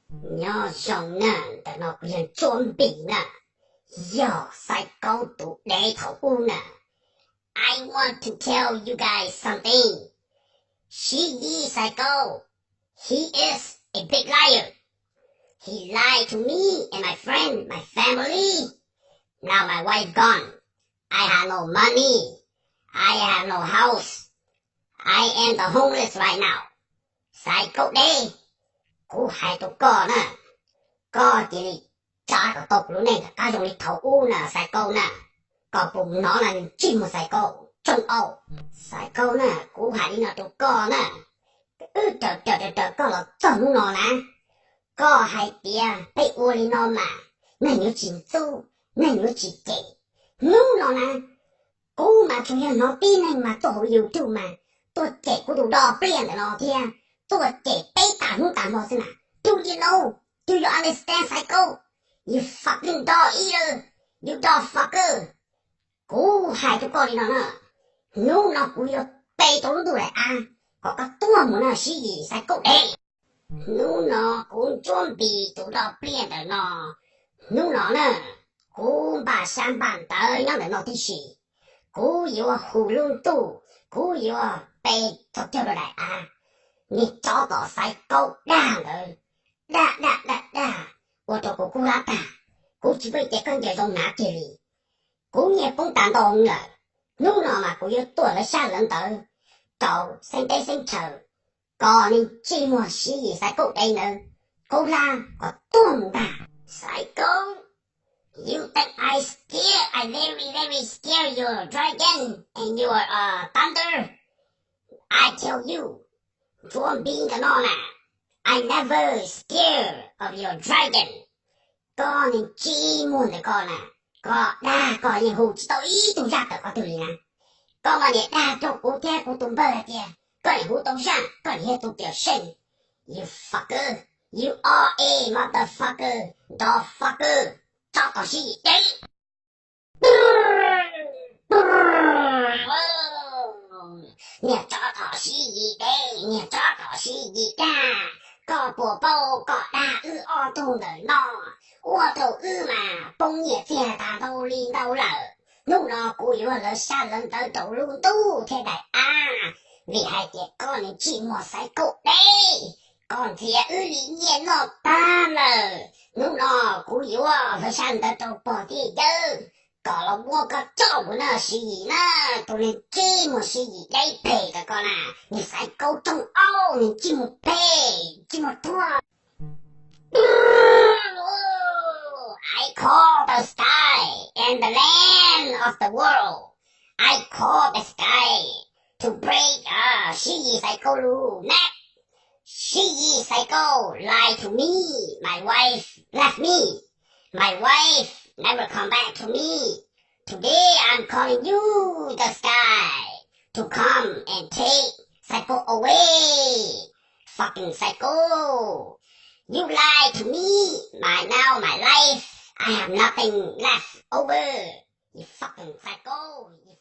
Nyob zoo na, ntawm no kuv yog Ntsuab Npis na, yog Xaiv Kaub tus dev thaum ub na. I want to tell you guys something. Siv Yis Xaiv Kaub, he is a big liar. He lied to me and my friend, my family. Now my wife gone. I have no money. I have no house. I am the homeless right now. Xaiv Kaub dev, kuv hais rau koj na, koj cia li tsa kom tau kuv lub neej rov qab zoo li thaum ub na Xaiv Kaub na. Koj puas hnov na, ntsej muag Xaiv Kaub tsooj au. Xaiv Kaub na, kuv hais li no rau koj na, wb raws raws raws raws koj los txog hnub no na, koj hais tias peb ua li no mas neeg yuav tsis ntxub, neeg yuav tsis cem. Hnub no na, kuv mas tsuas yog hnov tib neeg mas tuaj hauv YouTube mas tuaj cem kuv tus do pliaj ntawm no thiab, tuaj cem peb tas hnub tas hmo xwb na. Do you know? Do you understand, Xaiv Kaub? You fucking dog eater. You dog fucker. Kuv hais rau koj li no na, hnub no kuv yuav pe tau lub ntuj daim av kom koj tuag mus na Siv Yis Xaiv Kaub dev. Hnub no kuv Ntsuab Npis tus do pliaj ntawm no, hnub no na, kuv npaj sab npaj ntawv nyob ntawm no tib si. Kuv yuav hu lub ntuj, kuv yuav pe txog kiag rau daim av. Niag tsov tom Xaiv Kaub dag ntawd, dag dag dag dag, ua rau kuv kub hlab tag. Kuv tsis paub tias koj ncaws zoo hnav kiag li. Kuv nyiaj poob tas ntau lawm. Hnub no mas kuv yuav tuaj lawv sab lawv ntawv rau xeeb teb xeeb chaw, kom niag ntsej muag Siv Yis Xaiv Kaub dev ntawd kub hlab kom tuag mus ntag. Xaiv Kaub, you think I scared? I very, very scared your dragon and your, uh, thunder. I tell you, Ntsuab Npis ntawm no na, I never scared of your dragon. Koj niag ntsej muag ntawm koj na, koj dag koj yeej hu tsis tau ib tug zaj tawm qhov twg li na. Koj mas niam dag rau kuv thiab kuv tus npawg hais tias koj niam hu tau zaj, koj niam yog tus cawm seej. You fucker, you are a motherfucker, dog fucker, tsov tom Siv Yis dev. Niag tsov tom Siv Yis dev, niag tsov tom Siv Yis dag, koj puas paub koj dag wb ob tug ntawm no ua rau wb mas poob nyiaj txiag tag ntau li ntau lawm. Hnub no kuv yuav lawv sab lawv ntawv rau lub ntuj thiab daim av, vim hais tias koj niag ntsej muag Xaiv Kaub dev, koj ntxias wb li nyiaj noj tag lawm. Hnub no kuv yuav lawv sab ntawv rau pog thiab yawg kom los muab koj coj mus na Siv Yis na, tus niag ntsej muag Siv Yis dev phem ntawm koj na, niag Xaiv Kaub tsooj aub, niag ntsej muag phem, ntsej muag tuag. I call the sky and the land of the world. I call the sky to break uh, Siv Yis Xaiv Kaub lub neck. Siv Yis Xaiv Kaub lied to me. My wife left me. My wife never come back to me. Today I'm calling you, the sky, to come and take Xaiv Kaub away. Fucking Xaiv Kaub. You lied to me. My, now my life, I have nothing left over. You fucking Xaiv Kaub. You